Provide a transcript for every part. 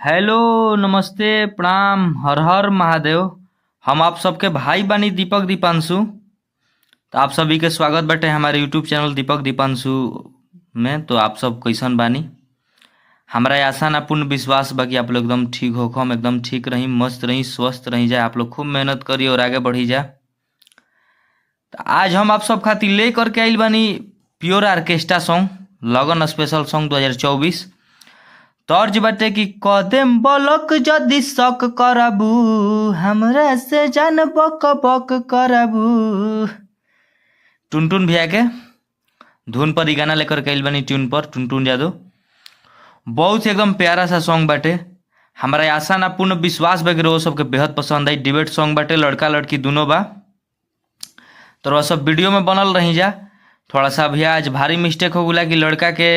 Hello नमस्ते प्रणाम हर हर महादेव। हम आप सबके भाई बानी दीपक दीपांशु। तो आप सभी के स्वागत बाटे हमारे यूट्यूब चैनल दीपक दीपांशु में। तो आप सब कैसन बानी? हमरा आशा ना पूर्ण विश्वास बा कि आप लोग एकदम ठीक हो, हम एकदम ठीक रही, मस्त रही, स्वस्थ रही जाए। आप लोग खूब मेहनत करी और आगे बढ़ी जा। तो आज हम आप सब खातिर ले करके आइल बानी प्योर ऑर्केस्ट्रा सॉन्ग लगन स्पेशल सॉन्ग 2024। तर्ज बाटे कि कदम बलक जदि शक करबू, हमरा से जान बक बक करबू। टुनटुन भैया के धुन पर ई गाना लेकर के आइल बानी, ट्यून पर टुनटुन यादव। बहुत ही एकदम प्यारा सा सॉन्ग बाटे। हमारा आशा ना पूर्ण विश्वास बा कि रउआ सबके बेहद पसंद आई। डिबेट सॉन्ग बाटे, लड़का लड़की दोनों बा। तो रउआ सब वीडियो में बनल रही जा। थोड़ा सा भैया आज भारी मिस्टेक हो गया कि लड़का के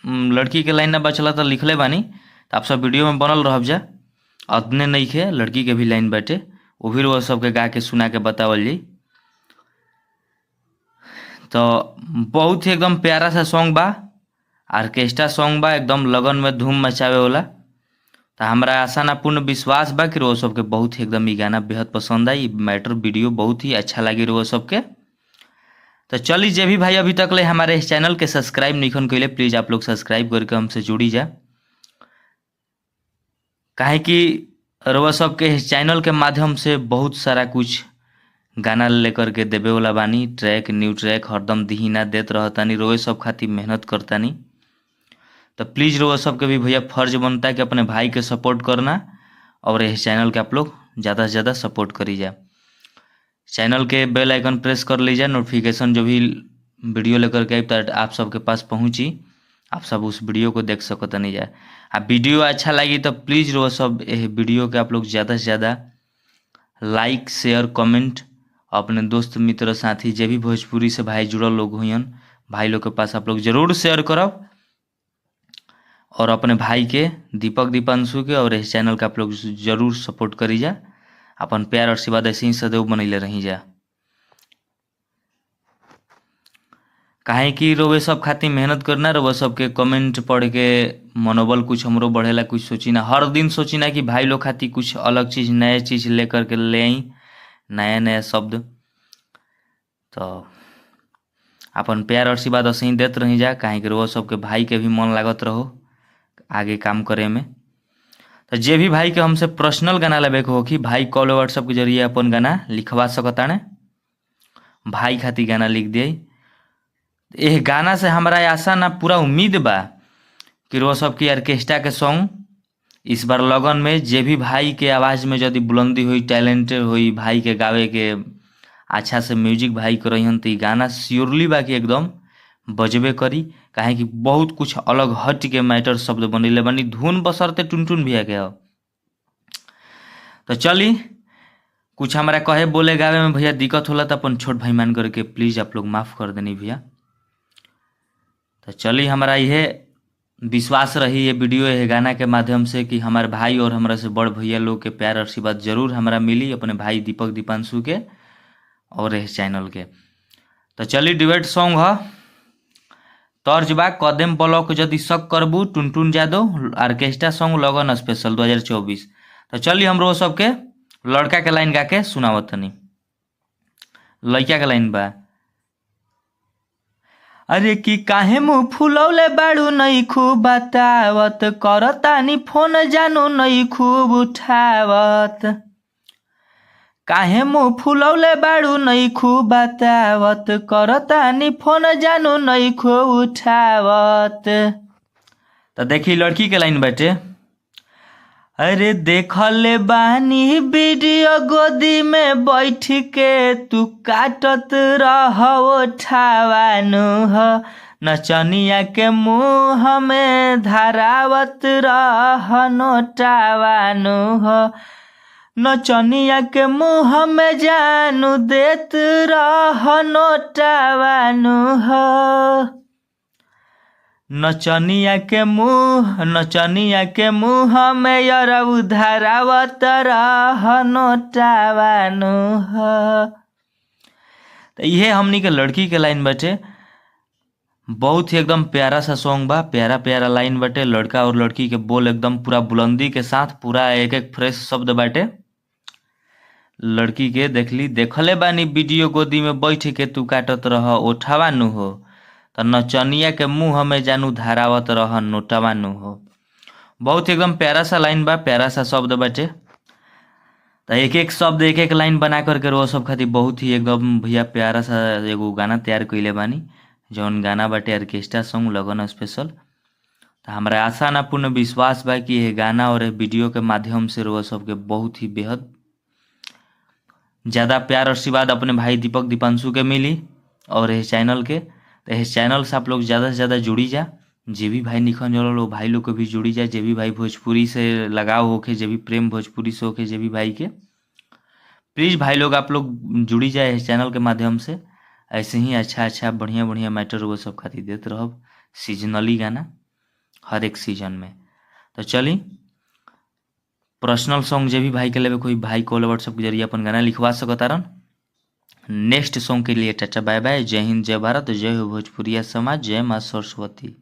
लड़की के लाइन ना बचला तो लिखले बानी। तो आप सब वीडियो में बनल रहब जा। अतने नहीं खे, लड़की के भी लाइन बाटे, वो भी रउआ सबके गा के सुना के बतावल जाई। तो बहुत ही एकदम प्यारा सा सॉन्ग बा, ऑर्केस्ट्रा सॉन्ग बा, एकदम लगन में धूम मचावे वाला। तो हमरा आशा ना पूर्ण विश्वास बा कि रउआ सबके बहुत ही एकदम ई गाना बेहद पसंद आई। मैटर वीडियो बहुत ही अच्छा लगी रउआ सबके। तो चली, जे भी भाई अभी तक ले हमारे इस चैनल के सब्सक्राइब नहीं कैले, प्लीज़ आप लोग सब्सक्राइब करके हमसे जुड़ी जा। काहे कि रउआ सबके इस चैनल के माध्यम से बहुत सारा कुछ गाना लेकर के देवे वाला बानी। ट्रैक न्यू ट्रैक हरदम दिहिना देत रहतानी, रोए सब खातिर मेहनत करतानी। तो प्लीज़ रउआ सबके भी भैया फर्ज बनता है कि अपने भाई के सपोर्ट करना और इस चैनल के आप लोग ज़्यादा से ज़्यादा सपोर्ट करी जा। चैनल के बेल आइकन प्रेस कर लीजिए, नोटिफिकेशन जो भी वीडियो लेकर के आई तो आप सबके पास पहुंची, आप सब उस वीडियो को देख सकत नहीं जाए। आ वीडियो अच्छा लगी तो प्लीज़ रउआ सब ये वीडियो के आप लोग ज़्यादा से ज़्यादा लाइक शेयर कमेंट अपने दोस्त मित्र साथी जे भी भोजपुरी से भाई जुड़ल लोग हुई भाई लोग के पास आप लोग जरूर शेयर करब और अपने भाई के दीपक दीपांशु के और इस चैनल के आप लोग जरूर सपोर्ट करी जा। अपन प्यार और आशीर्वाद ऐसे ही सदैव बनैले रही जा। काहे कि रोवे सब खातिर मेहनत करना, रोवे सबके कमेंट पढ़ के मनोबल कुछ हमरो बढ़ेला। कुछ सोची ना, हर दिन सोची ना कि भाई लोग खातिर कुछ अलग चीज़ नया चीज़ लेकर के ले आई, नया नया शब्द। तो अपन प्यार और आशीर्वाद ऐसे ही देत रही जा। काहे कि रोवा सबके भाई के भी मन लागत रहो आगे काम करे में। तो जे भी भाई के हमसे पर्सनल गाना लेवे के होखी, भाई कॉल व्हाट्सअप के जरिए अपन गाना लिखवा सकताने। भाई खातिर गाना लिख दिए। एह गाना से हमरा आशा ना पूरा उम्मीद बा कि रउआ सबकी ऑर्केस्ट्रा के सॉन्ग इस बार लगन में जे भी भाई के आवाज़ में यदि बुलंदी हुई, टैलेंटेड हुई भाई के गावे के, अच्छा से म्यूजिक भाई करहन, तो ई गाना श्योरली बा कि एकदम बजबे करी। काहे कि बहुत कुछ अलग हट के मैटर शब्द बनैले बानी, धुन बसरते टुनटुन भैया के ह। तो चली, कुछ हमरा कहे बोले गावे में भैया दिक्कत होला तो अपन छोट भाई मान करके प्लीज़ आप लोग माफ़ कर देनी भैया। तो चली, हमारा यह विश्वास रही ये वीडियो ये गाना के माध्यम से कि हमारे भाई और हमरा से बड़ भैया लोग के प्यार आशीर्वाद जरूर हमरा मिली अपने भाई दीपक दीपांशु के और इस चैनल के। तो चली, डिबेट सॉन्ग ह, तर्ज बा कदम ब्लॉक जदि शक करबू, टुनटुन यादव, ऑर्केस्ट्रा सॉन्ग लगन स्पेशल 2024। तो चली, हमरो सबके लड़का के लाइन गा के सुनावत तनी। लड़का के लाइन बा, अरे कि काहे मुँह फुलौले बाड़ू नहीं खूब बतावत, करतानी फोन जानू नहीं खूब उठावत। काहे मुँह फुलौले बाड़ू नहीं खूब बतावत, करतानी फोन जानू नहीं खूब उठावत। तो देखी लड़की के लाइन बाटे, अरे देखले बानी वीडियो गोदी में बैठ के तू काटत रहो ठावानु ह, नचनिया के मुँह में धरावत रह नोटावानु ह, नचनिया के मुँह में जानू देत रह नोटावानु ह, नचनिया के मुँह, नचनिया के मुँह में यरऊ धरावत रह नोटावानु ह। तो इहे हमनी के लड़की के लाइन बाटे। बहुत ही एकदम प्यारा सा सॉन्ग बा, प्यारा प्यारा लाइन बाटे, लड़का और लड़की के बोल एकदम पूरा बुलंदी के साथ, पूरा एक एक फ्रेश शब्द बाटे। लड़की के देखली देखले बानी वीडियो गोदी में बैठ के तू काटत रह ओठवा नु हो, त नचनिया के मुंह में जानू धारावत रह नोटवा नु हो। बहुत एकदम प्यारा सा लाइन बा, प्यारा सा शब्द बाटे। त एक एक शब्द एक एक लाइन बना करके रोज सब खातिर बहुत ही एकदम भैया प्यारा सा एगो गाना तैयार कइले बानी, जौन गाना बाटे ऑर्केस्ट्रा सॉन्ग लगन स्पेशल। त हमरा आशा ना पूर्ण विश्वास बा कि ये गाना और ये वीडियो के माध्यम से रोज सबके बहुत ही बेहद ज़्यादा प्यार और आशीर्वाद अपने भाई दीपक दीपांशु के मिली और ये चैनल के। तो इस चैनल से आप लोग ज़्यादा से ज़्यादा जुड़ी जा, जे भी भाई निखन जुड़ल वो भाई लोग के भी जुड़ी जा, जे भी भाई भोजपुरी से लगाव होके, जे भी प्रेम भोजपुरी से होके, जे भी भाई के, प्लीज़ भाई लोग आप लोग जुड़ी जाए इस चैनल के माध्यम से। ऐसे ही अच्छा अच्छा बढ़िया बढ़िया मैटर वो सब खातिर देते रहब, सीजनली गाना हर एक सीजन में। तो चली पर्सनल सॉन्ग जे भी भाई के लेवे कोई भाई कॉल व्हाट्सएप के जरिए अपन गाना लिखवा सकतारन। नेक्स्ट सॉन्ग के लिए टाटा बाय बाय, जय हिंद, जय भारत, जय हो भोजपुरिया समाज, जय माँ सरस्वती।